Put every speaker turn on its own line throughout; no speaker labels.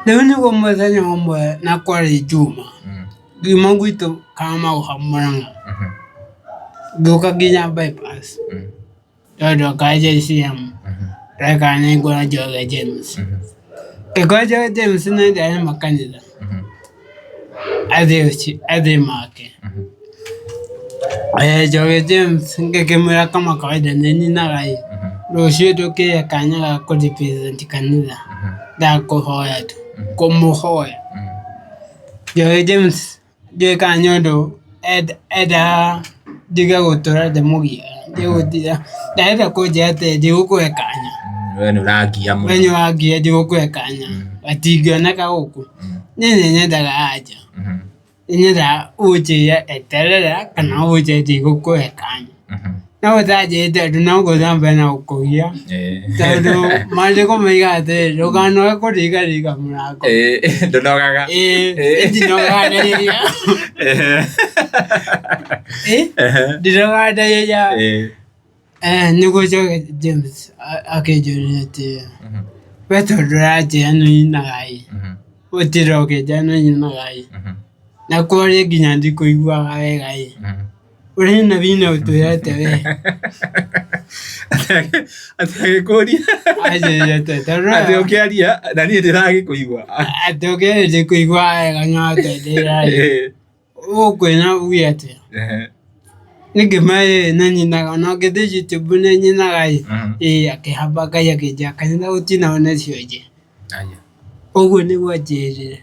Rĩu nĩguo mũthenya ũmwe na kwarĩ Juma, ngiuma gwitũ Kamau hau Mũrang'a, ngĩũka nginya bypass, tondũ ndokaga JCM, ndekaga nĩ ngũra Njoroge James. Ngĩkora Njoroge James nĩ ndarĩ kanitha, athiĩ make. Njoroge James ngĩkĩmwĩra kama kawaida nĩ nyinaga ĩ, rũciũ ndũkĩhe kanya ga kũ represent kanitha, ndakũhoya tu, kũmũhoya. Njoroge James ndiũĩ kana nĩ ũndũ endaga ndige gũtũra ndĩmũgiaga, ndarenda kũnjĩra atĩ ndigũkũhe kanya.
We nĩ ũrangia mũno.
We nĩ ũrangia ndigũkũhe kanya, gatingĩoneka gũkũ. Niĩ nĩ nyendaga anja. Nyendaga ũnjĩre eterera kana ũnjĩre ndigũkũhe kanya. No ũtanjĩrĩte tondũ no ngũthiĩ na mbere na gũkũgia tondũ maandĩko moigaga atĩrĩrĩ, ndũkanoge kũringaringa mũrango.
Ndũnogaga.
Ĩĩ ndinogaga ndĩrĩria. Ndinogaga ndĩrĩria. Nĩguo njoke James akĩnjũria atĩrĩ, we tondũ ũranjĩra nĩ ũinaga ĩ, ũtinde ũkĩnjĩra nĩ ũinaga ĩ, na kwaria nginya ndikũiguaga wega ĩ, ũraina wĩna ũtwĩre atĩa we?
Atĩ agĩkũria
Anjĩrire atĩa tondũ
atĩ ũkĩaria na niĩ ndĩragĩkũigua.
Atĩ ũkĩaria ndikũiguaga wega no atwĩrĩra ĩ, Ũkwĩna uge atĩa? Niĩ ngĩmwĩra nĩ nyinaga ona ũngĩthiĩ YouTube nĩ nyinaga ĩ, ĩĩ akĩhamba Ngai akĩnjĩra kanitha gũtinagwo nĩ cionje. Ũguo nĩguo anjĩrire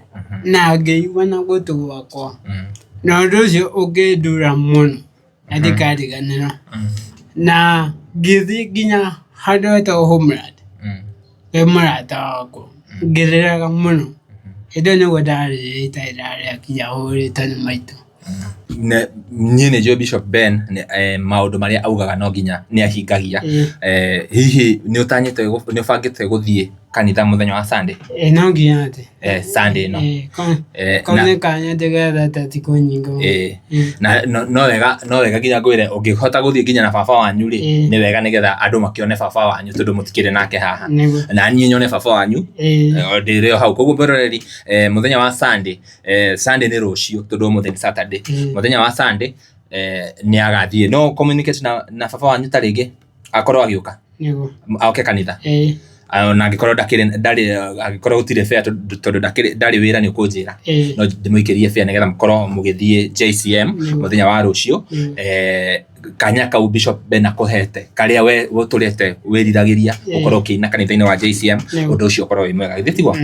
na ngĩigua na gũtũ gwakwa na ũndũ ũcio ũkĩndura mũno na ndikariganĩrwo. Na ngĩthiĩ nginya handũ hetagwo Homeland kwĩ mũrata wakwa ngĩrĩraga mũno. Hĩndĩ ĩyo nĩguo ndarĩrire itarĩ ndarĩra nginya hũrĩtwo nĩ maitũ.
Niĩ nĩ njũĩ Bishop Ben maũndũ marĩa augaga no nginya nĩ ahingagia. Hihi nĩ ũtanyĩte nĩ ũbangĩte gũthiĩ kanitha mũthenya wa Sunday?
Ĩĩ no nginya atĩ.
Sunday ĩno.
Kau nĩ kanya ndĩgethete thikũ nyingĩ mũno.
Na no wega no wega nginya ngwĩre ũngĩhota gũthiĩ nginya na baba wanyu rĩ, nĩ wega nĩgetha andũ makĩone baba wanyu tondũ mũtikĩrĩ nake haha. Na niĩ nyone baba wanyu ndĩrĩ o hau. Koguo mwĩroreri mũthenya wa Sunday, Sunday nĩ rũciũ tondũ ũmũthĩ nĩ Saturday. Mũthenya wa Sunday nĩ agathiĩ. No ũ communicate na baba wanyu ta rĩngĩ akorwo agĩũka? Oke kanitha? Na angĩkorwo ndakĩrĩ ndarĩ angĩkorwo gũtirĩ fare tondũ ndakĩrĩ ndarĩ wĩra nĩ ũkũnjĩra. No ndĩmũikĩrie fare nĩgetha mũkorwo mũgĩthiĩ JCM mũthenya wa rũciũ. Kanya kau Bishop Ben akũhete karĩa we ũtũrĩte wĩriragĩria ũkorwo ũkĩina kanitha-inĩ wa JCM, ũndũ ũcio ũkorwo wĩ mwega. Githĩ tiguo?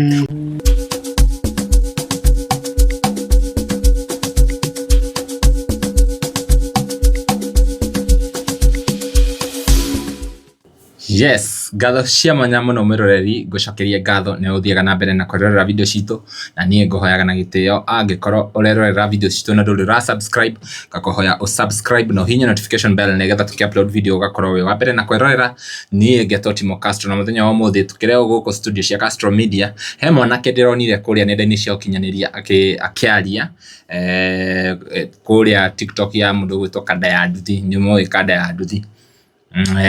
Yes, ngatho cia mwanya mũno mwĩroreri, ngũcokerie ngatho nĩ ũthiaga na mbere na kwĩrorera video citũ, na niĩ ngũhoyaga na gĩtĩo angĩkorwo ũrerorera video citũ na ndũrĩ ũra subscribe, ngakũhoya ũ subscribe na ũhihinye notification bell nĩgetha tũkĩ upload video ũgakorwo wĩ wa mbere na kwĩrorera. Niĩ ngetwo Timo Castro na mũthenya wa ũmũthĩ tũkĩrĩ o gũkũ studio cia Castro Media, he mwanake ndĩronire kũrĩa nenda-inĩ cia ũkinyanĩria akĩaria kũrĩa TikTok ya mũndũ ũgwĩtwo Kanda ya Nduthi, nĩ mũĩ Kanda ya Nduthi.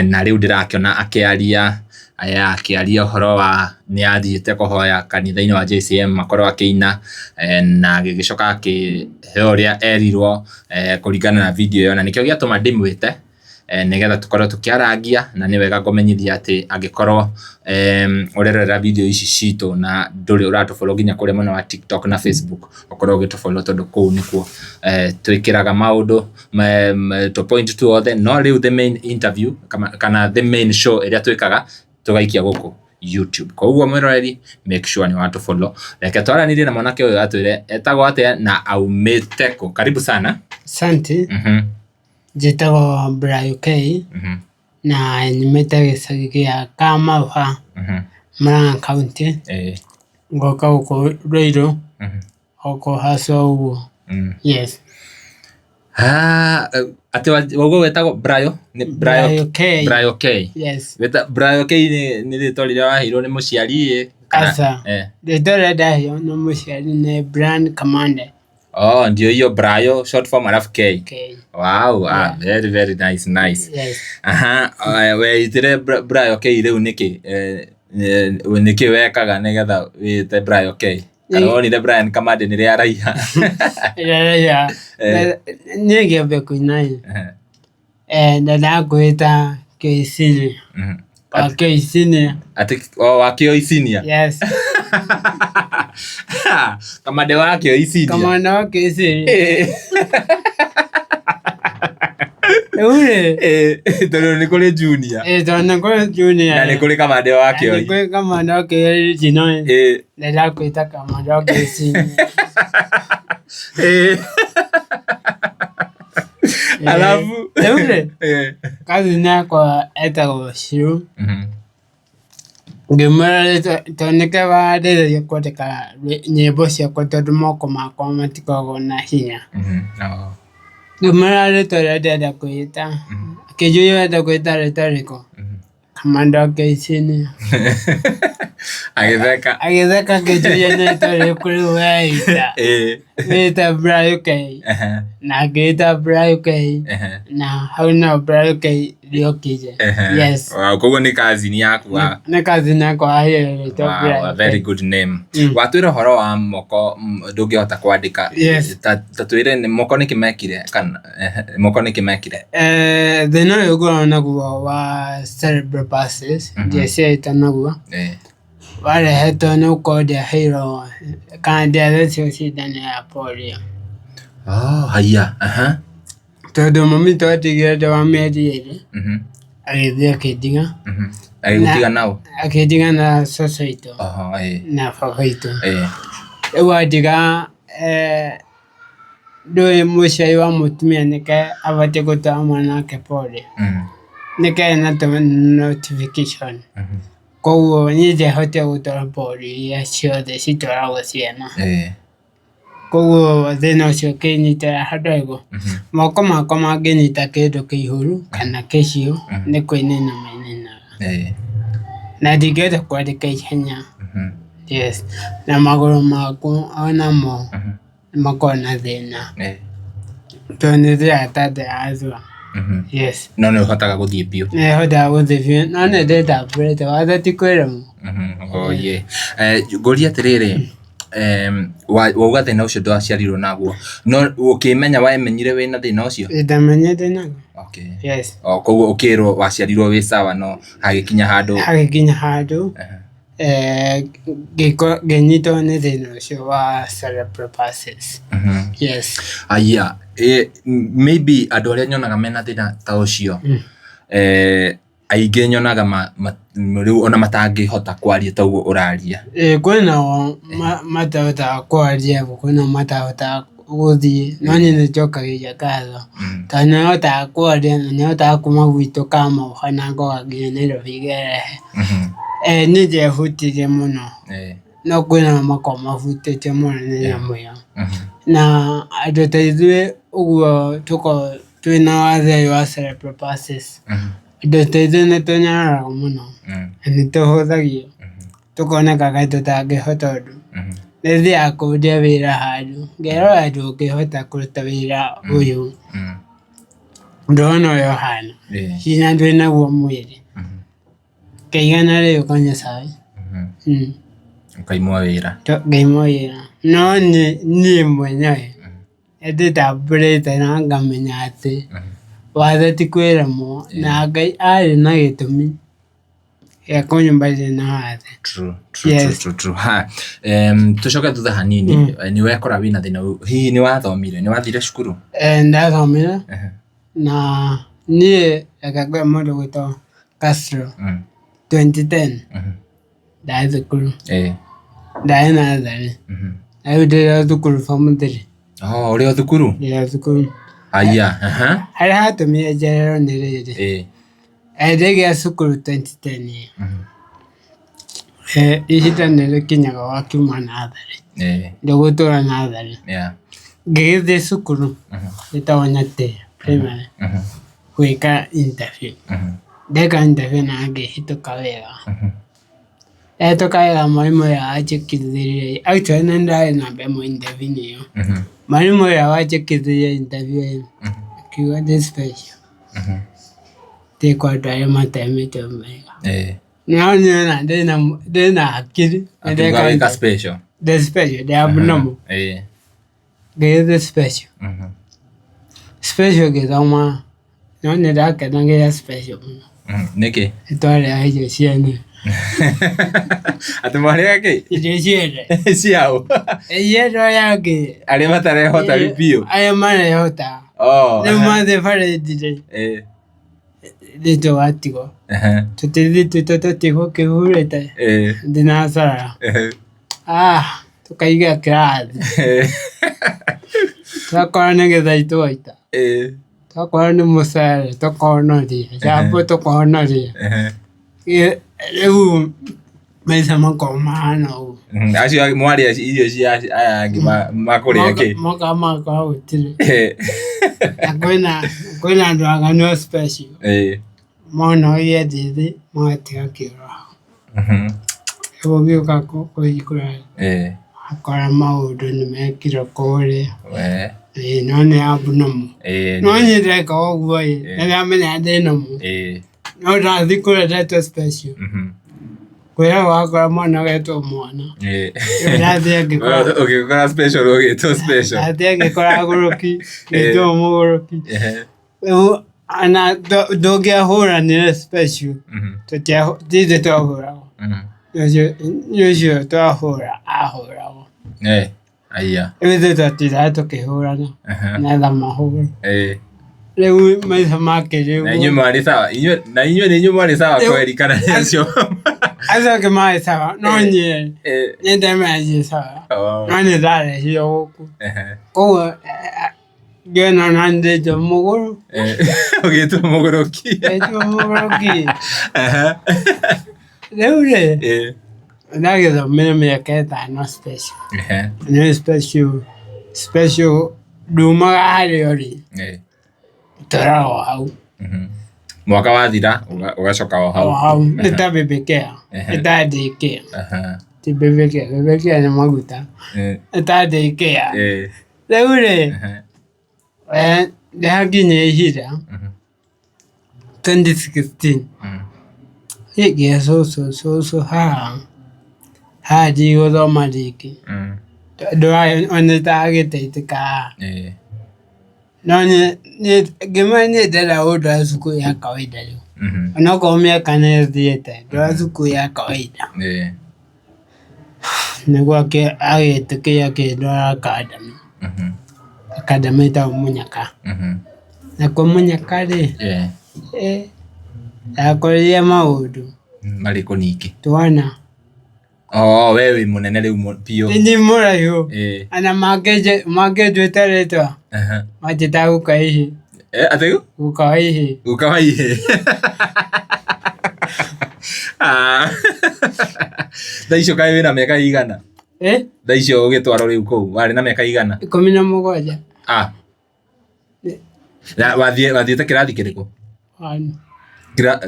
Na rĩu ndĩrakĩona akĩaria, akĩaria ũhoro wa nĩ athiĩte kũhoya kanitha-inĩ wa JCM akorwo akĩina, na agĩgĩcoka akĩheo ũrĩa erirwo kũringana na video ĩyo, na nĩkĩo gĩatũma ndĩmwĩte nĩgetha tũkorwo tũkĩarangia, na nĩ wega ngũmenyithia atĩ angĩkorwo ũrerorera video ici citũ na ndũrĩ ũratũ follow nginya kũrĩa mwena wa TikTok na Facebook, ũkorwo ũgĩtũ follow tondũ kũu nĩkuo twĩkĩraga maũndũ tũ point tuothe, no rĩu the main interview kana the main show ĩrĩa twĩkaga tũgaikia gũkũ YouTube. Koguo mwĩroreri make sure nĩ watũ follow. Reke twaranĩrie na mwanake ũyũ atwĩre etagwo atĩa na aumĩte kũ. Karibu sana.
Asante. Njĩtagwo Brayo K na nyumĩte gĩcagi gĩa Kamauha, Murang'a County, ngoka gũkũ Ruiru. Oko hasa ũguo. Yes.
Ah, atĩ wauga wetagwo Brayo? Nĩ
Brayo K.
Brayo K.
Yes.
Weta Brayo K nĩ rĩtwa rĩrĩa waheirwo nĩ mũciari ĩ?
Aca. Rĩtwa rĩrĩa ndaheirwo nĩ mũciari nĩ Brian Kamande.
Oh, ndio hiyo Brayo short form alafu K.
K.
Wow, ah, very very nice, nice.
Yes.
Aha, weitire Brayo K rĩu nĩkĩ? Eh, Nĩkĩ wekaga nĩgetha wĩte Brian K? Kana wonire Brian Kamande nĩrĩa araiha?
Raraiha. Niĩ ngĩambia kũina ĩ, ndendaga kwĩta K Senior. Wa K Senior.
Atĩ o wa Kĩoi Senior?
Yes.
Kamande wa Kĩoi Senior.
Kamande wa Kĩoi Senior. Rĩu rĩ,
Tondũ nĩ kũrĩ Junior.
Tondũ nĩ kũrĩ Junior.
Na nĩ kũrĩ Kamande wa Kĩoi.
Na nĩ kũrĩ Kamande wa Kĩoi original. Ndendaga kwĩta Kamande wa Kĩoi Senior.
Alafu
Rĩu rĩ, cousin yakwa etagwo Shiro. Ngĩmwĩra rĩtwa tondũ nĩkĩo wandeithagia kwandĩka nyĩmbo ciakwa tondũ moko makwa matikoragwo na hinya. Ngĩmwĩra rĩtwa rĩrĩa ndĩrenda kwĩĩta, akĩnjũria ũrenda kwĩĩta rĩtwa rĩrĩkũ? Kamande wa KCN.
Agĩtheka.
Agĩtheka akĩnjũria nĩ rĩtwa rĩrĩkũ rĩu weita. Wĩta Brayo K. Na ngĩĩta Brayo K. Na hau no Brayo K rĩokire. Yes.
Wow, koguo nĩ cousin yaku wa
Nĩ cousin yakwa waheire rĩtwa
Wow,
Brayo
a very
K.
good name. Watwĩra ũhoro wa moko ndũngĩhota kwandĩka.
Yes.
Ta twĩre nĩ moko nĩkĩ mekire kana moko nĩkĩ mekire?
Thĩna ũyũ ngoragwo naguo wa cerebral palsy, ndiaciarĩtwo naguo, warehetwo nĩ gũkorwo ndiaheirwo kana ndiathecirwo cindano ya polio.
Oh, haiya, aha.
Tondũ mami witũ andigire ndĩ wa mĩeri ĩrĩ, agĩthiĩ akĩndiga.
Agĩgũtiga na ũ?
Akĩndiga na cũcũ witũ na baba witũ. Rĩu andiga ndũĩ mũciari wa mũtumia nĩke abatiĩ gũtwara mwana wake polio, nĩke ena notification. Koguo niĩ ndiahotire gũtwara polio iria ciothe citwaragwo ciana. Koguo thĩna ũcio ũkĩnyitĩra handũ ũguo, moko makwa mangĩnyita kĩndũ kĩihũru kana kĩhiũ nĩ kũinaina mainainaga. Na ndingĩhota kwandĩka ihenya, yes. Na magũrũ makwa onamo nĩ makoragwo na thĩna tondũ nĩ thiaga ta ndĩrathua, yes.
No nĩ ũhotaga gũthiĩ biũ?
Nĩ hotaga gũthiĩ biũ no nĩ ndĩtambũrĩte watho ti kwĩremwo.
Oye. Ngũrie atĩrĩrĩ, wauga thĩna ũcio ndwaciarirwo naguo, no ũkĩmenya wemenyire wĩna thĩna ũcio?
Ndamenyire naguo.
Okay.
Yes.
O, koguo ũkĩrwo waciarirwo wĩ sawa no hagĩkinya handũ.
Hagĩkinya handũ ngĩnyitwo nĩ thĩna ũcio wa cerebral palsy. Yes.
Aya, maybe andũ arĩa nyonaga mena thĩna ta ũcio, aingĩ nyonaga rĩu ona matangĩhota kwaria ta ũguo ũraria.
Ĩĩ kwĩnao matahotaga kwaria, kwĩnao matahotaga gũthiĩ, no niĩ nĩ njokagĩria ngatho, tondũ nĩ hotaga kwaria na nĩ hotaga kuma gwitũ Kamũha na ngoka nginya Nairobi ngerehe. Niĩ ndiehutirie mũno, no kwĩnao makoragwo mahutĩtio mũno nĩ nyamũ ĩyo. Na andũ ta ithuĩ ũguo tũkoragwo twĩna wathe ũyũ wa cerebral palsy, andũ ta ithuĩ nĩ tũnyararagwo mũno na nĩ tũhũthagio, tũkoneka kaĩ tũtangĩhota ũndũ. Nĩ thiaga kũria wĩra handũ, ngerwo ndũngĩhota kũruta wĩra ũyũ, ndona ũrĩa ũhana, hinya ndwĩ naguo mwĩrĩ. Ngaigana rĩu ũkanyua cai.
Ũkaimwo wĩra.
Ngaimwo wĩra. No niĩ mwenyewe nĩ ndĩtambũrĩte na ngamenya atĩ watho ti kwĩremwo na Ngai arĩ na gĩtũmi gĩa kũnyũmba ndĩ na wathe.
True, true, true, true, true. Ha, tũcoke thutha hanini, nĩ wekora wĩna thĩna ũyũ, hihi nĩ wathomire, nĩ wathire cukuru?
Ndathomire na niĩ reke ngwĩre mũndũ ũgwĩtwo Castro 2010 ndarĩ thukuru, ndarĩ natharĩ, na rĩu ndĩ o thukuru form three.
Oh, ũrĩ o thukuru?
Ndĩ o thukuru.
Aya, aha.
Harĩa hatũmire njererwo nĩ rĩrĩ, ndĩgĩa cukuru 2010 ihinda nĩ rĩkinyaga wakiuma natharĩ, ndũgũtũra natharĩ. Ngĩgĩthiĩ cukuru ĩtagwo Nyatĩra Primary gwĩka interview. Ndeka interview na ngĩhĩtũka wega. Ndahĩtũka wega mwarimũ ũrĩa wanjĩkithirie, actually nĩ ndarĩ namba ĩmwe interview-inĩ ĩyo. Mwarimũ ũrĩa wanjĩkithirie interview ĩyo akiuga ndĩ special. Ti kwa andũ arĩa matarĩ mĩtwe mĩega. No niĩ ona ndĩna hakiri.
Akiuga wĩka special.
Ndĩ special, ndĩ abnormal. Ngĩgĩthiĩ special. Special ngĩthoma no nĩ ndakenagĩra special mũno.
Nĩkĩ?
Nĩ twarĩaga irio ciene.
Atĩ mwarĩaga kĩ?
Irio ciene.
Ciaũ?
Iria andũ aya angĩ.
Arĩa matarehota biũ.
Arĩa marehota. Rĩu mathiĩ parade rĩ, ithuĩ tũgatigwo. Tũtithiĩ twitũ tũtigwo kĩhurĩte thinacara. Tũkaiga kĩrathi. Tũgakorwo nĩ gĩtheri twaita. Tokorwo nĩ mũcere tũkonoria, chapo tũkonoria. Rĩu maica makoragwo mahana ũguo.
Acio mwarĩa irio cia aya angĩ makũrĩa kĩ?
Mokaga magakora gũtirĩ. Na kwĩna andũ aganu a special. Mona ũrĩa njĩthĩ magatiga kĩoro hau. Rĩu ũgĩũka kũhingũra ũgakora maũndũ nĩ mekirwo kũrĩa. Ĩĩ no nĩ abnormal. No niĩ ndeka ũguo ĩ, nĩ ndamenya ndĩ normal. No ndathiĩ kũrĩa ndetwo special. Kwĩragwo wakora mwana ũgetwo mwana. Rĩu ndathiĩ ngĩkora
Ũgĩkora special ũgĩtwo special.
ndathiĩ ngĩkora agũrũki, ngĩtwo mũgũrũki. Rĩu ona ndũngĩahũranire special, ti ithuĩ twahũragwo, nĩ ũcio twahũra ahũragwo.
Aya.
Rĩu ithuĩ twatindaga tũkĩhũrana nĩgetha mahũre. Rĩu maica make rĩu.
Na inyuĩ mwarĩ sawa? Na inyuĩ nĩ inyuĩ mwarĩ sawa kweri kana nĩ acio?
Acio angĩ marĩ sawa no niĩ nĩ ndamenyire sawa no nĩ ndarehirwo gũkũ. Koguo ngĩona ona ndĩtwo mũgũrũ.
Ũgĩtwo mũgũrũki.
Ndĩtwo mũgũrũki. Rĩu rĩ, ndagĩthomire mĩaka ĩtano special. Nĩ special, special ndumaga harĩa ũrĩ, tũraga o hau.
Mwaka wathira ũgacoka o hau.
O hau, nĩ ta baby care, nĩ ta day care. Ti baby care, baby care nĩ maguta. Nĩ ta day care. Rĩu rĩ, nĩhakinya ihinda 2016 ngĩra cũcũ, cũcũ haha, haha ndigũthoma rĩngĩ tondũ onete agĩteithĩka haha. No ngĩmwĩra niĩ ndĩrenda gũtwara cukuru ya kawaida rĩu, onokorwo mĩaka nĩ ĩthiĩte, ndwara cukuru ya kawaida. Nĩguo agĩtĩkĩra akĩndwara academy, academy ĩtagwo Mũnyaka. Nakuo Mũnyaka rĩ, ndakorire maũndũ.
Marĩkũ ningĩ?
Twana.
Oh, we wĩ mũnene rĩu biũ.
Nĩ mũraihu. Ona mangĩnjĩta rĩtwa, manjĩtaga guka ihĩ.
Atĩ?
Guka wa ihĩ.
Guka wa ihĩ. Ah. Thaa icio kaĩ wĩna mĩaka igana? Thaa icio ũgĩtwarwo rĩu kũu warĩ na mĩaka igana?
17.
Ah. Na wathiĩ wathiĩte kĩrathi kĩrĩkũ?
One.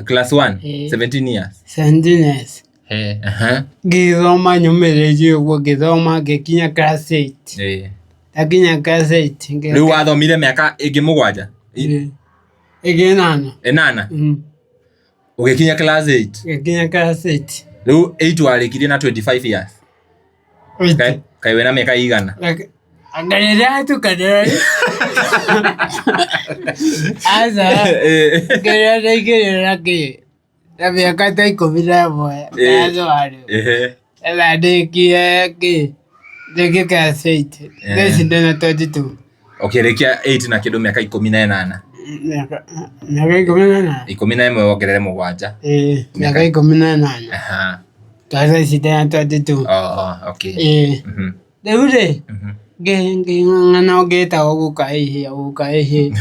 Class 1?
Ĩĩ.
17 years.
17 years.
He, aha.
Ngĩthoma nyũmĩrĩirie ũguo ngĩthoma ngĩkinya class 8. Ndakinya class 8
Rĩu wathomire mĩaka ĩngĩ mũgwanja?
Ĩngĩ ĩnana.
Ĩnana? Ũgĩkinya class 8?
Ngĩkinya class 8.
Rĩu 8 warĩkirie na 25 years? Kaĩ wĩna mĩaka igana?
Anga rĩrĩa hatukanĩra aca, kĩrĩa ndaingĩrire na kĩ na mĩaka ta 11 class one. Etha ndĩkie kĩ ndĩkie class 8. Thaa ici ndĩna 22.
Ũkĩrĩkia 8 na kĩndũ mĩaka 18.
Mĩaka 18?
11 wongerere mũgwanja.
Ĩĩ, mĩaka 18. Tondũ thaa ici ndĩna 22.
Oh, okay.
Ĩĩ. Rĩu rĩ, ngĩng'ang'ana ngĩtagwo guka ĩhĩ, guka ĩhĩ.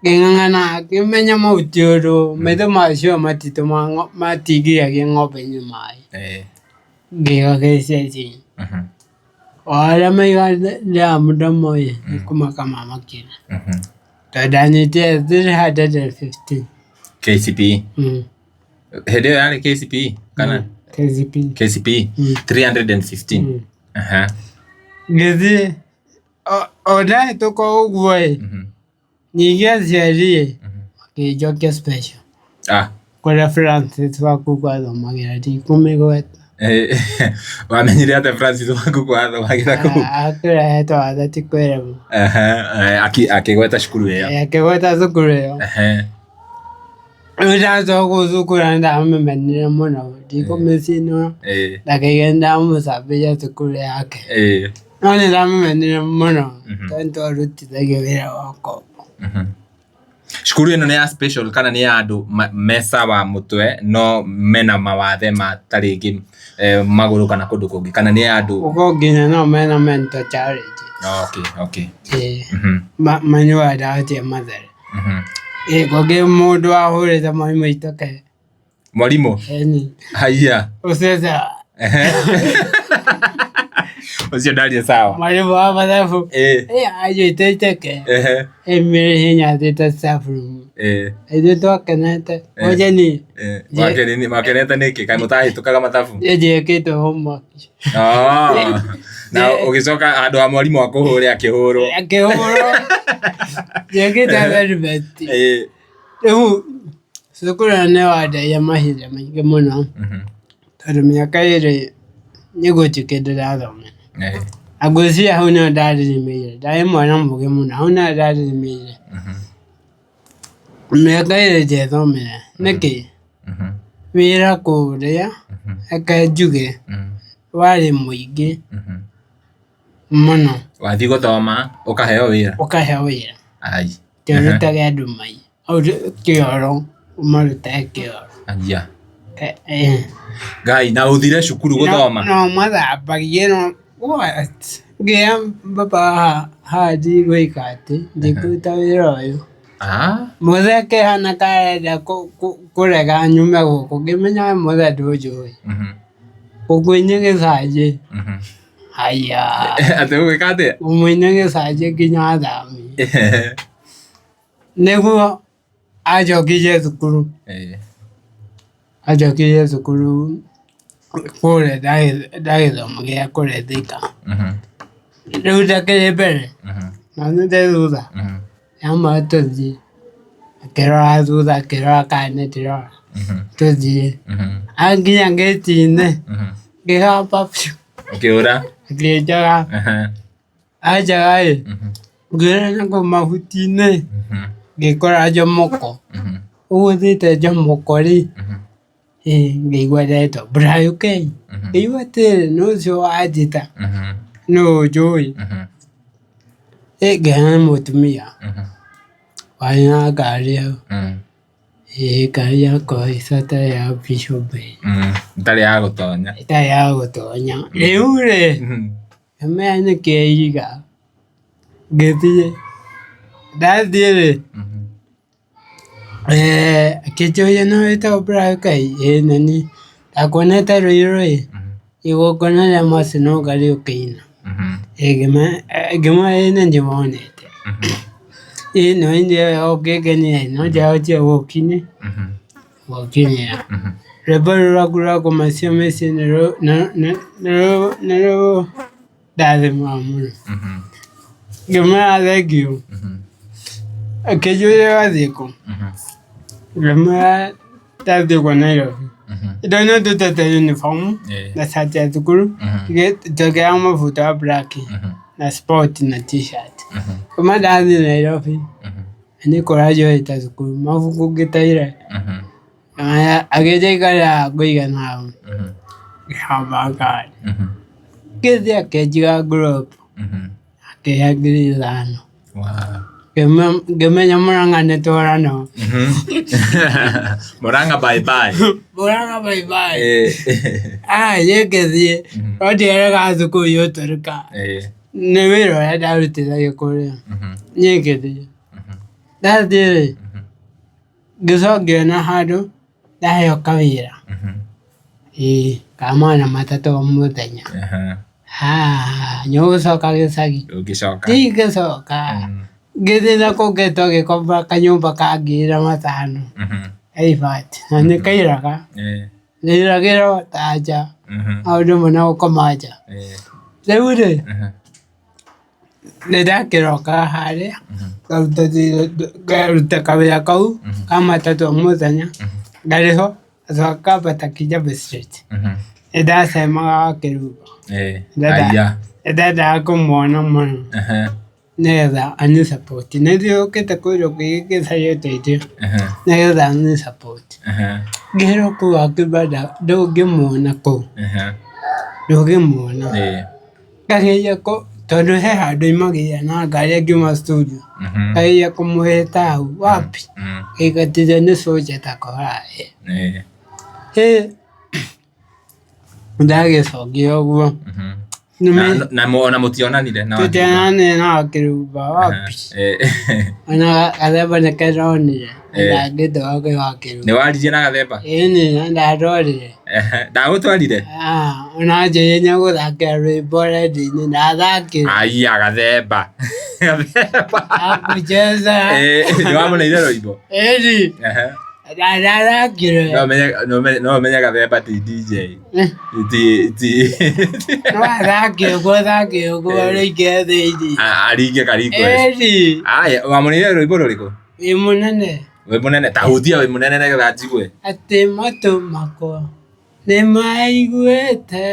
Ngĩng'ang'ana ngĩmenya mau ti ũndũ, maitho macio matitũmaga matingiragia ng'ombe inyue maĩ. Ngĩiga gĩceci. O arĩa maigaga ndĩramũndamo ĩ, nĩ kũmaka mamakire. Tondũ ndanyitire 315.
KCPE? Hĩndĩ ĩyo yarĩ KCPE kana?
KCPE.
KCPE 315.
Ngĩthiĩ o ndahĩtũka ũguo ĩ, ningĩ aciari ĩ, makĩnjokia special.
Ah.
Kũrĩa Francis Wakuku athomagĩra ndikũmĩgweta.
Wamenyire atĩa Francis Wakuku athomagĩra kũu?
Akĩrehetwo atheti kwĩrema.
Akĩgweta cukuru ĩyo.
Akĩgweta cukuru ĩyo. Rĩu ndacoka kũu cukuru nĩ ndamĩmenire mũno ndikũmĩcinũra ndakĩiga nĩ ndamũcambĩria cukuru yake. No nĩ ndamĩmenire mũno tondũ nĩ twarutithagio wĩra wa ngombo.
Cukuru ĩno nĩ ya special kana nĩ ya andũ me sawa mũtwe no mena mawathe ma ta rĩngĩ magũrũ kana kũndũ kũngĩ kana nĩ ya andũ.
Ũkorwo nginya no mena mental challenge.
Okay.
Ĩĩ manyuaga ndawa cia matharĩ. Ĩĩ kũngĩ mũndũ wahũrĩte mwarimũ itoke.
Mwarimũ?
Ĩni.
Haiya.
Ũcio sawa.
Ũcio ndaria sawa.
Mwarimũ wa mathabu.
Ĩĩ.
Ĩ anjĩte iteke.
Ehe.
Aimire hinya athiĩte staff room.
Ĩĩ.
Ithuĩ twakenete. Moja ni.
Ĩĩ. Wakenete nĩkĩ? Kaĩ mũtahĩtũkaga mathabu?
Niĩ njĩkĩte homework.
Oh. Na ũgĩcoka handũ ha mwarimũ akũhũre akĩhũrwo.
Akĩhũrwo. Njĩkĩte assignment.
Ĩĩ.
Rĩu cukuru ĩyo nĩ wandeire mahinda maingĩ mũno, tondũ mĩaka ĩrĩ nĩ gũtirĩ kĩndũ ndathomire. Na ngwĩciria hau nĩho ndarĩrĩmĩire, ndarĩ mwana mũgĩ mũno, hau nĩho ndarĩrĩmĩire. Mĩaka ĩrĩ ndiathomire, nĩkĩ? Wĩra kũrĩa, reke njuge, warĩ mũingĩ mũno.
Wathiĩ gũthoma ũkaheo wĩra?
Ũkaheo wĩra.
Ai.
Tũrutage andũ mai kĩoro, ũmarutage kĩoro.
Aya. Ngai, na ũthire cukuru gũthoma?
No mathambagie no what? Ngĩra baba haha ndigwĩka atĩ, ndikũruta wĩra ũyũ. Mũthee akĩhana ta arenda kũrega nyume gũkũ, ngĩmenya we mũthee ndũnjũĩ. Ngũkũinia gĩcanjĩ. Haiya.
Atĩ ũgwĩka atĩa?
Ngũmũinia gĩcanjĩ nginya athamie. Nĩguo anjokirie thukuru. Anjokirie thukuru kũrĩa ndagĩthomagĩra kũrĩa Thika. Rĩu ndakĩrĩ mbere na niĩ ndĩ thutha. Yama tũthiĩ, akĩrora thutha akĩrora kana nĩ ndĩrora, tũthiĩ. Anginya ngĩti-inĩ, ngĩhamba biũ.
Ũkĩũra?
Ngĩnjaga. Anjaga ĩ, ngĩũra nakũu mahuti-inĩ, ngĩkora njomoko. Ũguo thiĩte njomoko rĩ, ngĩigua ndetwo Brian, ngĩigua atĩrĩrĩ nũ ũcio wanjĩta, nũ ũnjũĩ? Ngĩona nĩ mũtumia warĩ na ngari hau, ngari yakwa ĩtarĩ ya Bishop
Ĩtarĩ ya gũtonya.
Ĩtarĩ ya gũtonya. Rĩu rĩ, ngĩmenya nĩkĩ aiga, ngĩthiĩ, ndathiĩ rĩ, Akĩnjũria nĩ wĩtagwo Brian? Ĩĩ nĩ niĩ. Ndakuonete Ruiru ĩ, igongona rĩa Mercy no ngarĩ ũkĩina. Ngĩmwĩra ĩĩ nĩ ndĩwonete. Ĩĩ nĩ wainire wega ũkĩngenia ĩ, no ndiahotire gũgũkinyĩra. Rwĩmbo rũu rwaku rwa kũmacia mĩciĩ nĩ rũndathimaga mũno. Ngĩmwĩra thengiũ. Akĩnjũria wathiĩ kũ? Ngĩmwĩra ndathiĩ ũguo Nairobi. Indo no ndutĩte uniform na cati ya thukuru, ngĩkĩra mabuto ya black na sport na t-shirt. Kuma ndathiĩ Nairobi, na nĩ kũra njoete thukuru, mabuku ngĩteire. Agĩnjĩkĩrĩra ngũigana hau, ngĩhamba ngari. Ngĩthiĩ akĩnjiga ngurũbu. Akĩhe ngiri ithano. Ngĩmenya Mũrang'a nĩ tworanwo.
Mũrang'a bye bye.
Mũrang'a bye bye. Niĩ ngĩthiĩ, no ndieraga thukuru yũtũrĩka. Nĩ wĩra ũrĩa ndarutithagia kũrĩa. Niĩ ngĩthiĩ. Ndathiĩ rĩ, ngĩcoka ngĩona handũ ndaheo kawĩra. Ĩĩ ka magana matatũ o mũthenya. Nĩ ũgũcoka gĩcagi?
Ndũngĩcoka.
Ndingĩcoka. Ngĩthiĩ nakũu ngetwo gĩkomba kanyũmba ka ngiri na matano ka ibati, na nĩ kairaga. Ndairagĩra ta nja, maũndũ mũno gũkoma nja. Rĩu rĩ, nĩ ndakĩrokaga harĩa, ngaruta kawĩra kau ka matatũ o mũthenya. Ndarĩ ho akambata Kijabe Street. Nĩ ndacemaga Wakĩrumba.
Aya.
Nĩ ndendaga kũmuona mũno nĩgetha ani support. Nĩ thiũrũrũkĩte kũndũ kũingĩ ngĩcaria ũteithio nĩgetha ani support. Ngĩrwo kũu Wakĩrumba ndũngĩmuona kũu, ndũngĩmuona. Ngageria tondũ he handũ aumagĩra na ngari angiuma studio, ngageria kũmũhĩta hau, wapi, ngĩingatithio nĩ soldier ta koraĩ. Ndagĩcokire ũguo.
Na ona mũtionanire na Wakĩrumba?
Tũtionanire na Wakĩrumba, wapi. Ona gathemba nĩ ndonire ndangĩtwara kwĩ Wakĩrumba.
Nĩ waririe na gathemba?
Ĩni, na ndatwarire.
Ndagũtwarire?
Ona anjĩrire nĩ egũthakĩra rwĩmbo redio-inĩ, ndathakĩra.
Aya gathemba. Gathemba.
Hakucheza.
Nĩ wamũneire rwĩmbo?
Ĩni. Ndathakire.
No ũmenye gathemba ti DJ. Ti ti.
No athake ũguo athake ũguo rĩingĩ thĩinĩ.
Aringe karingo.
Ĩni.
Aya, wamũneire rwĩmbo rũrĩkũ?
Wĩ mũnene.
Wĩ mũnene, ta hutia wĩ mũnene nĩgetha njigue.
Atĩ matũ makwa nĩ maiguĩte,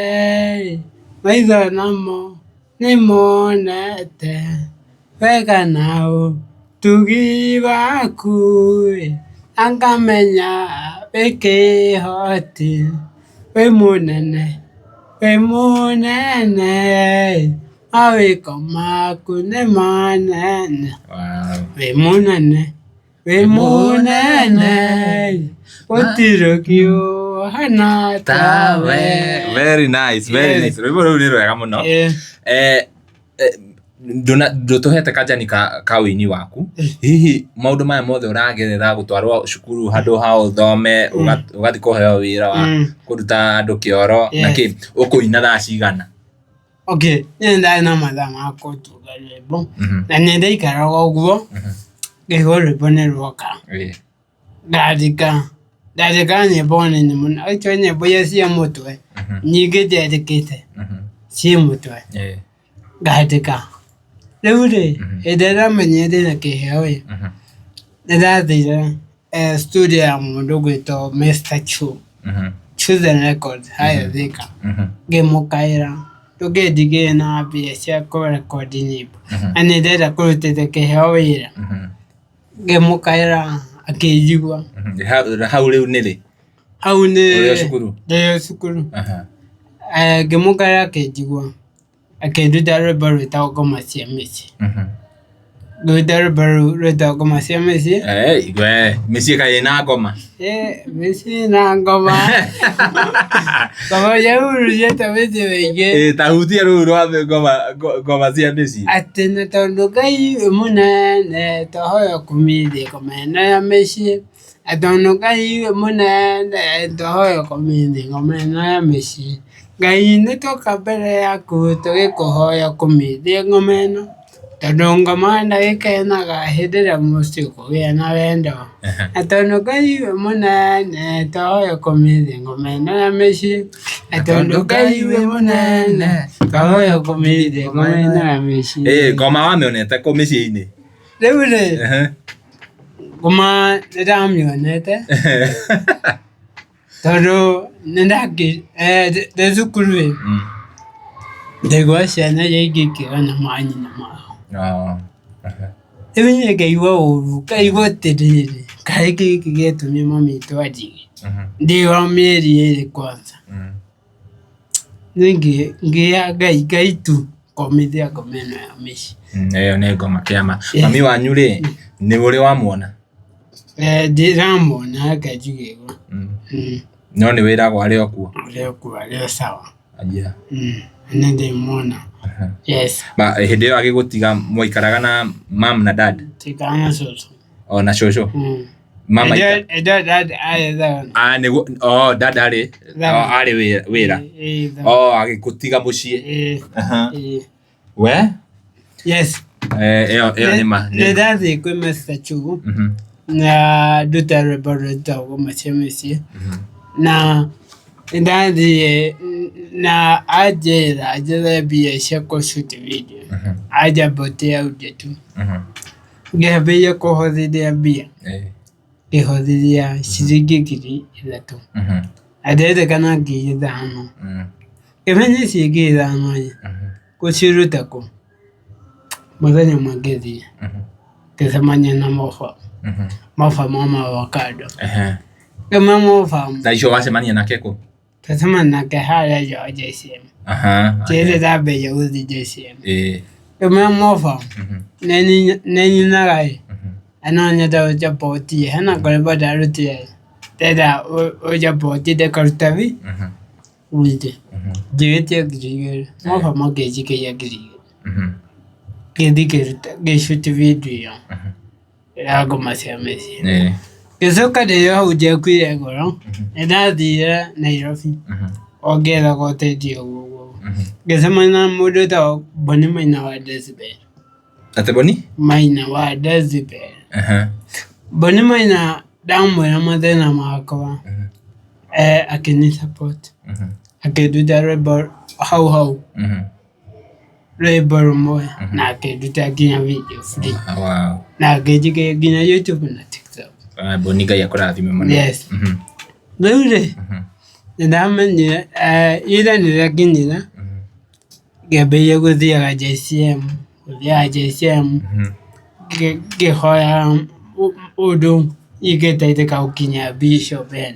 maitho namo nĩ monete wega na ũtugi waku, na ngamenya wĩ kĩhoti, wĩ mũnene, wĩ mũnene, mawĩko maku nĩ manene, wĩ mũnene. Wĩ mũnene gũtirĩ ũngĩ ũhana tawe.
Very nice, very nice. Rwĩmbo rũu nĩ rwega mũno. Ndũtũhete kanjani ka ũini waku. Hihi maũndũ maya mothe ũragerera gũtwarwo cukuru handũ ha ũthome, ũgathiĩ kũheo wĩra wa kũruta andũ kĩoro na kĩ, ũkũina thaa cigana?
Okay, niĩ ndarĩ na mathaa ma kũtunga rwĩmbo na nĩ ndaikaraga ũguo ngaigua rwĩmbo nĩ rwoka ngandĩka, ndandĩkaga nyĩmbo nini mũno actually nyĩmbo iria cia mũtwe nyingĩ ndiandĩkĩte ciĩ mũtwe ngandĩka. Rĩu rĩ, hĩndĩ ĩrĩa ndamenyire ndĩna kĩheo ĩ, nĩ ndathire studio ya mũndũ ũgwĩtwo Mr. Chu, Chosen Records harĩa Thika, ngĩmũkaĩra ndũngĩndigĩre na mbia cia kũrekondi nyĩmbo na nĩ ndĩrenda kũrutĩra kĩheo wĩra, ngĩmũkaĩra akĩnjigua.
Hau rĩu nĩ rĩ?
Hau nĩ
Ũrĩ o cukuru?
Ndĩ o cukuru. Ngĩmũkaĩra akĩnjigua. Akĩnduta rwĩmbo rwĩtagwo ngoma cia mĩciĩ. Ngĩruta rwĩmbo rũu rwĩtagwo ngoma cia mĩciĩ.
We mĩciĩ kaĩ ĩna ngoma?
Mĩciĩ ĩna ngoma. Ngoma cia hurujĩte mĩciĩ mĩingĩ.
Ta hutia rũu rwa ngoma ngoma cia mĩciĩ.
Atĩ na tondũ Ngai wĩ mũnene twahoya kũmithia ngoma ĩno ya mĩciĩ. Tondũ Ngai wĩ mũnene twahoya kũmithia ngoma ĩno ya mĩciĩ. Ngai nĩ twoka mbere yaku tũgĩkũhoya kũmithia ngoma ĩno, tondũ ngoma ndagĩkenaga hĩndĩ ĩrĩa mũciĩ ũkũgĩa na wendo. Na tondũ Ngai wĩ mũnene twahoya kũmithia ngoma ĩno ya mĩciĩ. Na tondũ Ngai wĩ mũnene twahoya kũmithia ngoma ĩno ya mĩciĩ.
Ngoma wamĩonete kũ mĩciĩ-inĩ?
Rĩu rĩ, ngoma nĩ ndamĩonete tondũ nĩ ndĩ cukuru ĩ, ndaigua ciana iria ingĩ ikĩgana manyina mao. Rĩu niĩ ngaigua ũru, ngaigua atĩrĩrĩ, kaĩ gĩkĩ gĩatũmire mami witũ anjige ndĩ wa mĩeri ĩrĩ kwanza. Niĩ ngĩya Ngai, Ngai tu ngomithia ngoma ĩno ya mĩciĩ.
Ĩyo nĩ ngoma kĩama. Mami wanyu rĩ, nĩ ũrĩ wamuona?
Ndĩramuona reke njuge ũguo.
No nĩ wĩragwo arĩ o kuo?
Arĩ o kuo, arĩ o sawa. Nĩ ndĩmuona. Yes.
Hĩndĩ ĩyo agĩgũtiga mwaikaraga na mum na dad?
Twaikaraga na cũcũ.
O na cũcũ? Mama
Hĩndĩ ĩyo dad arĩ Thagana.
Ah, nĩguo oh, dad arĩ
Thagana.
oh, arĩ wĩra.
Ĩĩ, Thagana.
Oh, agĩgũtiga mũciĩ.
Ĩĩ, ĩĩ.
We?
Yes.
Ĩyo ĩyo nĩ ma.
Nĩ ndathiĩ kwĩ Mr. Chu na nduta rwĩmbo rwĩtagwo Ngoma cia Mĩciĩ na nĩ ndathiĩ na anjĩra njethe mbia cia kũ shoot video anjambotia audio tu. Ngĩambĩrĩria kũhothithia mbia. Ngĩhothithia ciringi 3000. Na ndĩrerĩkana 5000. Ngĩmenya ici 5000 ĩ, ngũciruta kũ? Mũthenya ũmwe ngĩthiĩ, ngĩcemania na mũbaba, mũbaba ma avocado. Ngĩmwĩra mũbaba.
Na icio wacemania nake kũ?
Twacemania nake harĩa nja wa JCM. Njĩrĩ ndambĩrĩria gũthiĩ JCM. Ngĩmwĩra mũbaba, nĩ nyinaga ĩ, na no nyende ũnjapoti ĩ, hena karwĩmbo ndarutire ĩ, ndĩrenda ũnjapoti ndĩkarute wiki. Ngĩgĩtia 2000, mũbaba akĩnjikĩria 2000. Ngĩthiĩ ngĩruta ngĩ shoot video ĩyo. Ya ngoma cia mĩciĩ. Ngĩcoka ndĩ o hau ndiakuire ngoro, nĩ ndathire Nairobi o ngĩethaga ũteithio ũguo ũguo. Ngĩcemania na mũndũ wĩtagwo Bonny Maina wa Decibel.
Atĩ Bonny?
Maina wa Decibel. Bonny Maina ndamwĩra mathĩna makwa, akĩnĩ support, akĩnduta rwĩmbo hau hau. Rwĩmbo rũmwe na akĩnduta nginya video free. Na akĩnjĩkĩra nginya YouTube na TikTok.
Bonny Ngai akũrathime mũno.
Yes. Rĩu rĩ, nĩ ndamenyire ira nĩrĩakinyire ngĩambĩrĩria gũthiaga JCM, gũthiaga JCM ngĩhoya ũndũ ingĩteithĩka gũkinya Bishop Ben.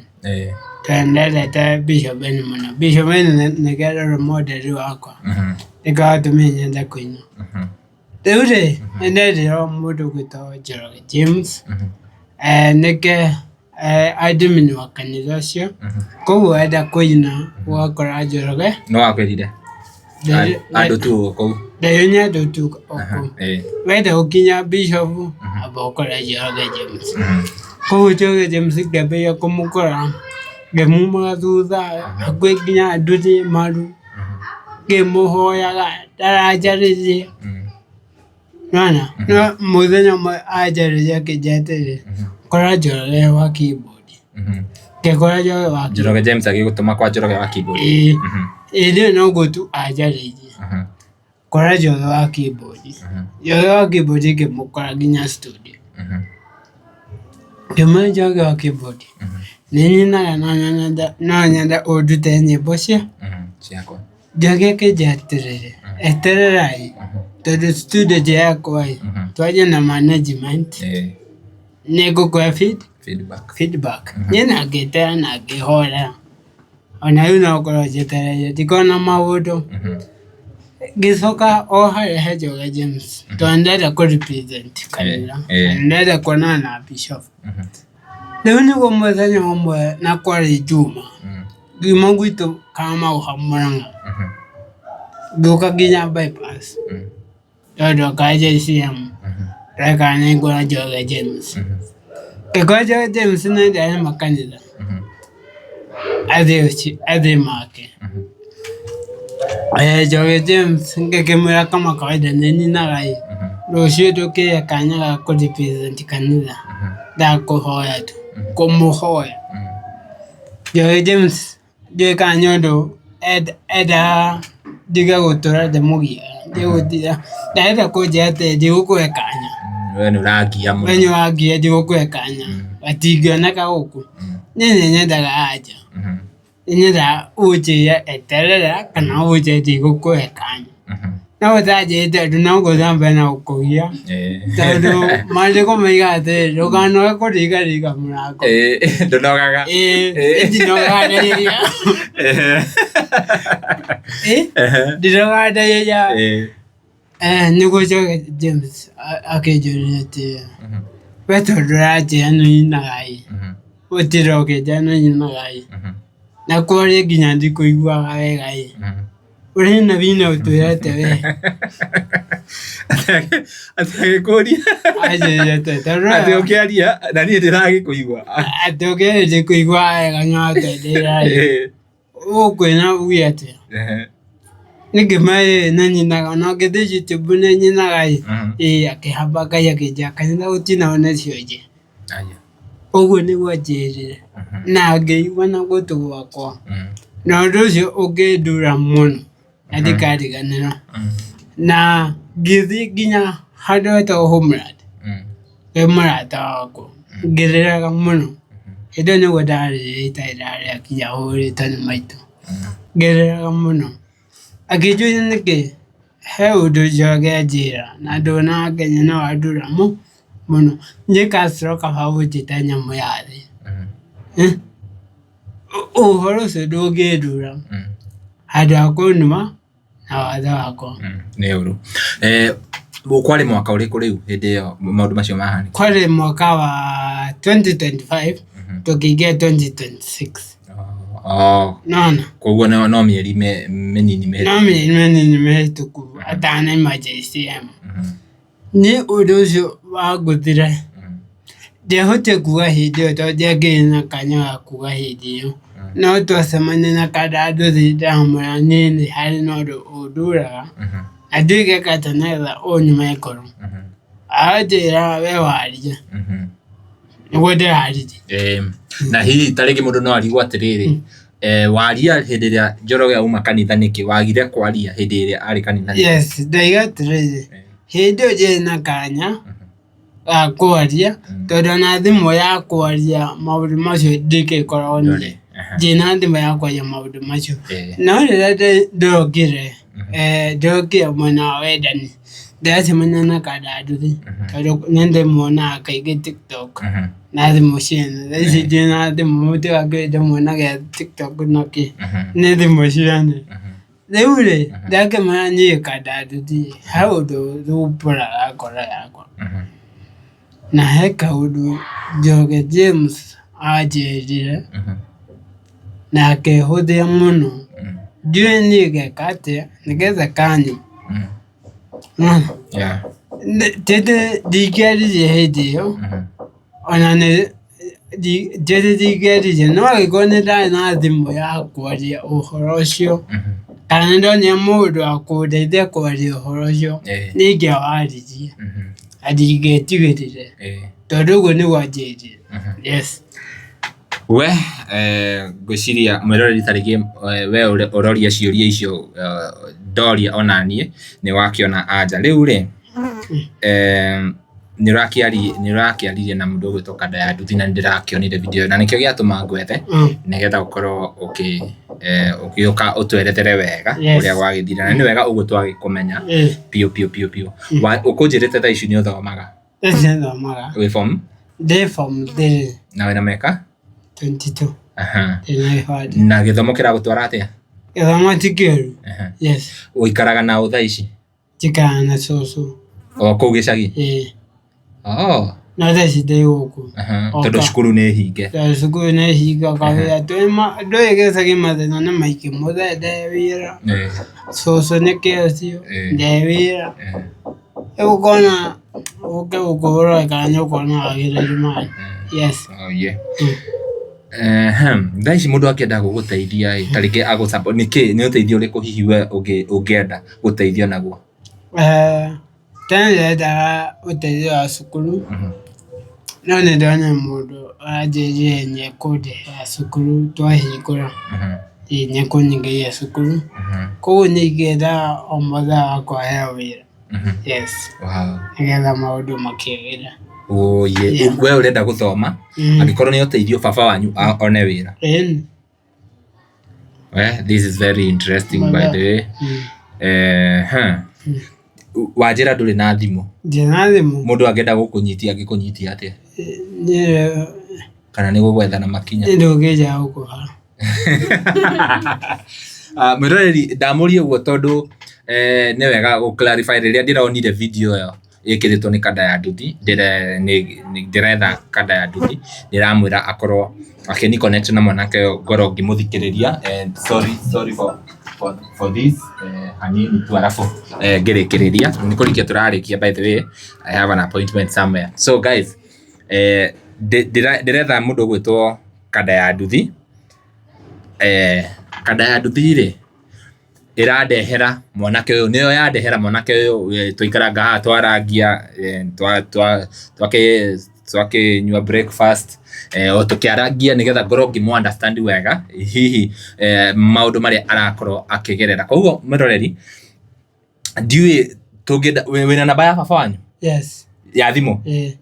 Tondũ nĩndendete Bishop Ben mũno. Bishop Ben nĩwe role model wakwa. Nĩkĩo gĩatũmire nyende kũina. Rĩu rĩ, nĩndendirwo mũndũ ũgwĩtwo Njoroge James, nĩke admin wa kanitha ũcio, koguo wenda kũina ũgakora Njoroge.
Nũ wakwĩrire? Andũ tu o kũu.
Ndeyo nĩ andũ tu o kũu. Wenda gũkinya bishop amba ũkore Njoroge James. Koguo Njoroge James ngĩambĩrĩria kũmũkora, ngĩmumaga thutha hakuhĩ nginya nduthi maru, ngĩmũhoyaga ndaranjarĩria. Nĩwona? No mũthenya ũmwe anjarĩria akĩnjĩra atĩrĩrĩ, kora Njoroge wa keyboard. Ngĩkora Njoroge wa keyboard.
Njoroge James agĩgũtũma kwa Njoroge wa keyboard.
Ĩĩ. Ĩĩ niĩ noguo tu anjarĩirie. Kora Njoroge wa keyboard. Njoroge wa keyboard ngĩmũkora nginya studio. Ngĩmwĩra Njoroge wa keyboard, nĩ nyinaga no nyende ũndute nyĩmbo cia
Ciakwa.
Njoroge akĩnjĩra atĩrĩrĩ, etererai tondũ studio ti yakwa ĩ, twarie na management nĩ ngũkũhe
Feedback.
feedback. Niĩ na ngĩeterera na ngĩhoera, ona rĩu no ngorwo njetereire ndikoragwo na maũndũ. Ngĩcoka o harĩa he Njoroge James, tondũ nĩndĩrenda kũ represent kanitha, na nĩndĩrenda kuonana na bishop. Rĩu nĩguo mũthenya ũmwe na kwarĩ Juma, ngiuma gwitũ Kamau hau Mũrang'a, ngĩũka nginya bypass, tondũ ndokaga JCM, ndekaga nĩ nguona Njoroge James. Ngĩkora Njoroge James nĩ ndarĩ makanitha, athiĩ make. Njoroge James ngĩkĩmwĩra kama kawaida nĩ nyinaga ĩ, rũciũ ndũkĩhe kanya ga kũ represent kanitha, ndakũhoya tu, kũmũhoya. Njoroge James ndiũĩ kana nĩ ũndũ endaga ndige gũtũra ndĩmũgiaga, ndarenda kũnjĩra atĩ ndigũkũhe kanya.
We nĩ ũrangia mũno.
We nĩ ũrangia ndigũkũhe kanya, gatingĩoneka gũkũ. Niĩ nĩ nyendaga anja. Nĩnyendaga ũnjĩre eterera kana ũnjĩre ndigũkũhe kanya. No ũtanjĩrĩte ũndũ no ngũthiĩ na mbere na gũkũgia tondũ maandĩko moigaga atĩrĩrĩ, ndũkanoge kũringaringa mũrango.
Ndũnogaga.
Ĩĩ ndinogaga ndĩrĩria. Ndinogaga ndĩrĩria. Nĩguo Njoroge James akĩnjũria atĩ we tondũ ũranjĩra nĩ ũinaga ĩ, ũtinde ũkĩnjĩra nĩ ũinaga ĩ, na kwaria nginya ndikũiguaga wega ĩ, ũraina wĩna ũtwĩre atĩa we?
Atĩ agĩkũria
Anjĩrire atĩ tondũ
atĩ ũkĩaria na niĩ ndĩragĩkũigua.
Atĩ ũkĩaria ndikũiguaga wega no atendera ĩ. Ũkwĩna uge atĩa? Nĩngĩ na nyinaga ona ũngĩthiĩ YouTube nĩ nyinaga ĩ, ĩ akĩhamba Ngai akĩnjĩra kanitha gũtinagwo nĩ cionje. Ũguo nĩguo anjĩrire na ngĩigua na gũtũ gwakwa na ũndũ ũcio ũkĩndura mũno na ndikariganĩrwo. Na ngĩthiĩ nginya handũ hetagwo Homeland kwĩ mũrata wakwa. Ngĩrĩraga mũno. Hĩndĩ ĩyo nĩguo ndarĩrĩte ndarĩra nginya hũrĩtwo nĩ maitũ. Ngĩrĩraga mũno. Akĩnjũria nĩkĩ, he ũndũ Njoroge anjĩra na ndũnangenia no wandura mũno. Niĩ Castro kaba ũnjĩte nyamũ ya thĩ. Ũhoro ũcio ndũngĩndura handũ ha kũnuma na wathe wakwa.
Nĩ ũru. Kwarĩ mwaka ũrĩkũ rĩu hĩndĩ ĩyo maũndũ macio mahanĩka?
Kwarĩ mwaka wa 2025 tũkĩingĩra 2026.
Oh.
Nona.
Koguo no, no mĩeri mĩnini mĩhĩtũku.
No mĩeri mĩnini mĩhĩtũku atanaima JCM. Niĩ ũndũ ũcio wangũthire ndiahotire kuga hĩndĩ ĩyo tondũ ndiakĩrĩ na kanya ga kuga hĩndĩ ĩyo. No twacemania na Kandandũthi ndamwĩra niĩ nĩ harĩ na ũndũ ũnduraga na ndiũĩ ngeka atĩa nĩgetha ũnyume ngoro. Aranjĩra we warie. Nĩguo ndĩraririe.
Eh, na hihi ta rĩngĩ mũndũ no arigwo atĩrĩrĩ eh, waria hĩndĩ ĩrĩa Njoroge auma kanitha nĩkĩ wagire kwaria hĩndĩ ĩrĩa arĩ kanitha nĩkĩ?
Yes, ndaiga atĩrĩrĩ, hĩndĩ ĩyo ndiarĩ na kanya ga kwaria tondũ ona thimũ ya kwaria maũndũ macio ndingĩkorwo niĩ.
Ndũrĩ, aha.
Ndirĩ na thimũ ya kwaria maũndũ macio.
Eh.
No rĩrĩa ndokire, ndokire mwena wa wendani, ndĩracemania na Kandanduthi tondũ nĩ ndĩmuonaga kaingĩ TikTok na thimũ ciene. Thaa ici ndĩna thimũ mũtigakorwo ndĩmuonaga TikTok na kĩ, nĩ thimũ ciene. Rĩu rĩ, ndakĩmenya niĩ Kandanduthi he ũndũ ũthumbũraga ngoro yakwa. Na he kaũndũ Njoroge James anjĩrire na akĩhũthia mũno. Ndiũĩ niĩ ngeka atĩa nĩgetha kanyua. Tĩtĩ ndingĩaririe hĩndĩ ĩyo ona nĩ tĩtĩ ndingĩaririe no angĩkorwo nĩ ndarĩ na thimũ ya kwaria ũhoro ũcio kana nĩ ndonire mũndũ wa kũndeithia kwaria ũhoro ũcio nĩ ingĩawaririe na ndingĩetigĩrire tondũ ũguo nĩguo anjĩrire. Yes.
We ngwĩciria mwĩroreri ta rĩngĩ we ũroria ciũria icio ndoria onaniĩ nĩ wakĩona anja. Rĩu rĩ, nĩ ũrakĩaririe na mũndũ ũgwĩtwo Kanda ya Nduthi na nĩ ndĩrakĩonire video ĩyo na nĩkĩo gĩatũma ngwethe nĩgetha ũkorwo ũgĩũka ũtwerethere wega ũrĩa gwagĩthire na nĩ wega ũguo twagĩkũmenya biũ biũ biũ biũ. Ũkũnjĩrĩte thaa ici nĩ ũthomaga?
Thaa ici nĩthomaga.
Wĩ form?
Ndĩ form 3.
Na wĩna mĩaka?
22.
Aha.
Ndĩna gĩbandĩ.
Na gĩthomo kĩragũtwara atĩa?
Gĩthomo ti kĩũru. Yes.
Ũikaraga na ũ thaa ici?
Njikaraga na cũcũ.
O kũu gĩcagi?
Ĩĩ.
Oh.
No thaa ici ndĩ gũkũ.
Tondũ cukuru nĩ hinge.
Tondũ cukuru nĩ hinge kawĩra ndũĩ gĩcagi mathĩna nĩ maingĩ. Mũthee ndarĩ wĩra, cũcũ nĩ kĩ ũcio, ndarĩ wĩra. Rĩu ũkona ũke gũkũ ũrore kana nĩ ũkuona wagĩrĩru maĩ. Yes.
Oh, yeah. Thaa ici mũndũ angĩenda gũgũteithia ĩ, ta rĩngĩ agũ support nĩ kĩ, nĩ ũteithio ũrĩkũ hihi we ũngĩenda gũteithio naguo?
Tene ndendaga ũteithio wa cukuru, no nĩ ndona mũndũ aranjĩrire nĩ ekũndĩhĩra cukuru twahingũra, ĩĩ nĩ ekũnyingĩria cukuru, koguo niĩ ingĩenda o mathaa wakwa heo wĩra. Yes.
Wow.
Nĩgetha maũndũ makĩagĩre.
Oh, yeah.
Yeah.
We ũrenda gũthoma angĩkorwo nĩ ũteithio baba wanyu one wĩra.
Ĩni.
Well, this is very interesting by the way. Eh, huh. Wanjĩra ndũrĩ na thimũ.
Ndirĩ na thimũ.
Mũndũ angĩenda gũkũnyitia angĩkũnyitia atĩa?
Niĩ
Kana nĩ gũgwetha na makinya?
Nĩ ndũngĩnjaga gũkũ bara.
Ah, mwĩroreri ndamũria ũguo tondũ eh, nĩ wega gũ clarify rĩrĩa ndĩronire video ĩyo ĩkĩrĩtwo nĩ kanda ya nduthi ndĩretha kanda ya nduthi ndĩramwĩra akorwo akĩni connect na mwanake ũyũ ngorwo ngĩmũthikĩrĩria and sorry sorry for this eh, hanini tu arabu eh, ngĩrĩkĩrĩria nĩ kũrĩkia tũrarĩkia by the way I have an appointment somewhere so guys eh, ndĩretha mũndũ ũgwĩtwo kanda ya nduthi eh, kanda ya nduthi rĩ ĩrandehera mwanake ũyũ nĩyo yandehera mwanake ũyũ eh, twaikaranga haha twarangia eh, twakĩnyua breakfast eh, o tũkĩarangia nĩgetha ngorwo ngĩmũ understand wega hihi eh, maũndũ marĩa arakorwo akĩgerera koguo mwĩroreri ndiũĩ tũngĩenda wĩna namba ya baba wanyu
Yes.
ya thimũ
Eh.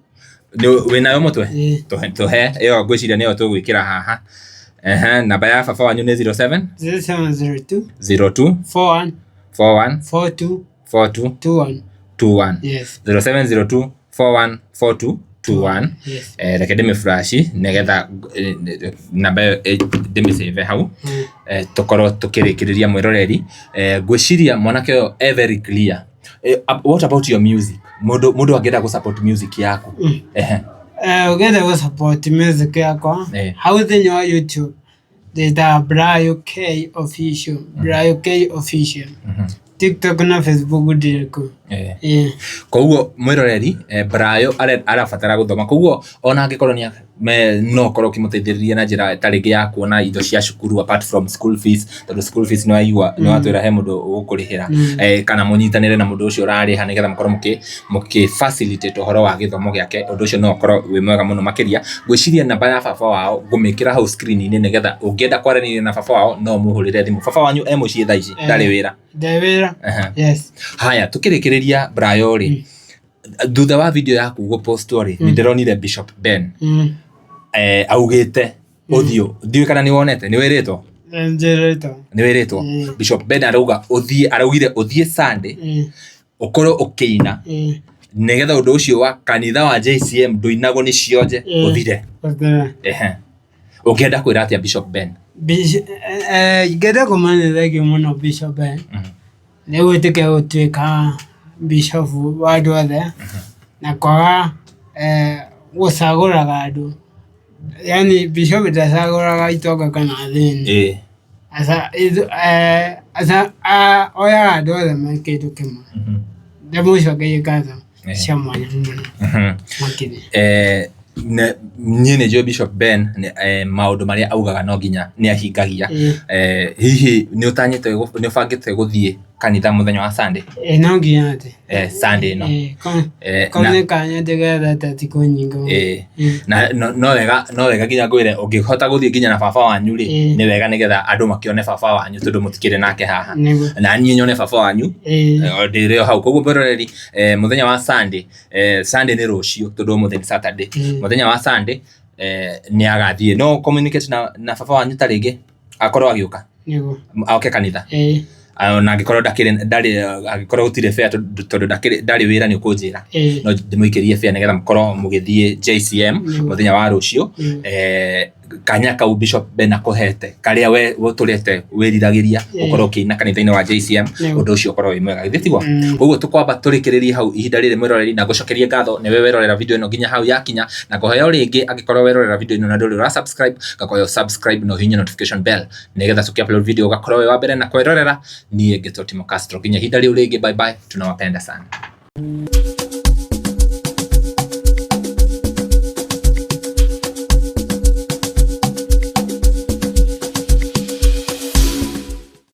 Wĩnayo mũtwe?
Ĩĩ.
Tũhe ĩyo, ngwĩciria nĩyo tũgwĩkĩra haha. Ehe, namba ya baba wanyu nĩ 07
0702
02
41
41
42
42
21.
21.
Yes.
0702 41 42 21.
Yes.
Reke ndĩmĩflash nĩgetha namba ĩyo ndĩmĩsave hau. Tũkorwo tũkĩrĩkĩrĩria mwĩroreri. Ngwĩciria mwanake ũyũ e very clear. What about your music? Mũndũ angĩenda gũ support music yaku? Ehe.
Ũngĩenda gũ support music yakwa hau thĩinĩ wa YouTube ndĩta Brayo K Official, Brayo K Official. TikTok na Facebook ndirĩ kuo.
Koguo mwĩroreri, Brayo arabatara gũthoma, koguo ona angĩkorwo nĩ no ũkorwo ũkĩmũteithĩrĩria na njĩra ta rĩngĩ ya kuona indo cia cukuru apart from school fees, tondũ school fees nĩ waigua nĩ watwĩra he mũndũ ũgũkũrĩhĩra, kana mũnyitanĩre na mũndũ ũcio ũrarĩha nĩgetha mũkorwo mũkĩ facilitate ũhoro wa gĩthomo gĩake. Ũndũ ũcio no ũkorwo wĩ mwega mũno makĩria. Ngwĩciria namba ya baba wao ngũmĩkĩra hau screen -inĩ nĩgetha ũngĩenda kwaranĩria na baba wao no ũmũhũrĩre thimũ. Baba wanyu e mũciĩ thaa ici, ndarĩ wĩra?
Ndarĩ wĩra. Yes.
Haya, tũkĩrĩkĩrĩria Brayo rĩ, thutha wa video yaku gũpostwo rĩ, nĩ ndĩronire Bishop Ben augĩte ũthiũ, ndiũĩ kana nĩ wonete, nĩ wĩrĩtwo?
Nĩ njĩrĩtwo.
Nĩ wĩrĩtwo? Bishop Ben arauga ũthiĩ, araugire ũthiĩ Sunday ũkorwo ũkĩina nĩgetha ũndũ ũcio wa kanitha wa JCM ndũinagwo nĩ cionje ũthire.
Ũthire.
Ehe. Ũngĩenda kwĩra atĩa Bishop Ben?
Ingĩenda kũmenya thengiũ mũno Bishop Ben nĩ gwĩtĩkĩra gũtuĩka bishop wa andũ othe na kwaga gũcagũraga andũ. Yaani bishop ndacagũraga itonga kana athĩni. Oyaga andũ othe me kĩndũ kĩmwe. Ndĩmũcokerie ngatho cia mwanya mũno makĩria.
Niĩ nĩ njũĩ Bishop Ben maũndũ marĩa augaga no nginya nĩ ahingagia. Hihi nĩ ũtanyĩte, nĩ ũbangĩte gũthiĩ kanitha mũthenya wa Sunday?
Ĩĩ no nginya atĩ.
Sunday ĩno.
Kau nĩ kanya ndĩgethete thikũ nyingĩ mũno.
Na no wega nginya ngwĩre ũngĩhota gũthiĩ nginya na baba wanyu rĩ, nĩ wega nĩgetha andũ makĩone baba wanyu tondũ mũtikĩrĩ nake haha. Na niĩ nyone baba wanyu ndĩrĩ o hau. Koguo mwĩroreri, mũthenya wa Sunday, Sunday nĩ rũciũ tondũ ũmũthĩ nĩ Saturday. Mũthenya wa Sunday nĩ agathiĩ. No communicate na baba wanyu ta rĩngĩ akorwo agĩũka? Oke kanitha? Na angĩkorwo ndakĩrĩ ndarĩ, angĩkorwo gũtirĩ fare tondũ ndakĩrĩ ndarĩ wĩra, nĩ ũkũnjĩra no ndĩmũikĩrie fare nĩgetha mũkorwo mũgĩthiĩ JCM mũthenya wa rũciũ. Kanya kau Bishop Ben akũhete karĩa we ũtũrĩte wĩriragĩria ũkorwo ũkĩina kanitha-inĩ wa JCM, ũndũ ũcio ũkorwo wĩ mwega, githĩ tiguo? Koguo tũkwamba tũrĩkĩrĩrie hau ihinda rĩrĩ, mwĩroreri, na ngũcokerie ngatho nĩwe werorera video ĩno nginya hau yakinya, na ngũhoya o rĩngĩ angĩkorwo werorera video ĩno na ndũrĩ ũra subscribe, ngakũhoya subscribe na ũhihinye notification bell nĩgetha tũkĩ upload video ũgakorwo wĩ wa mbere na kwĩrorera. Niĩ ngĩtwo Timo Castro, nginya ihinda rĩu rĩngĩ, bye bye, tunawapenda sana.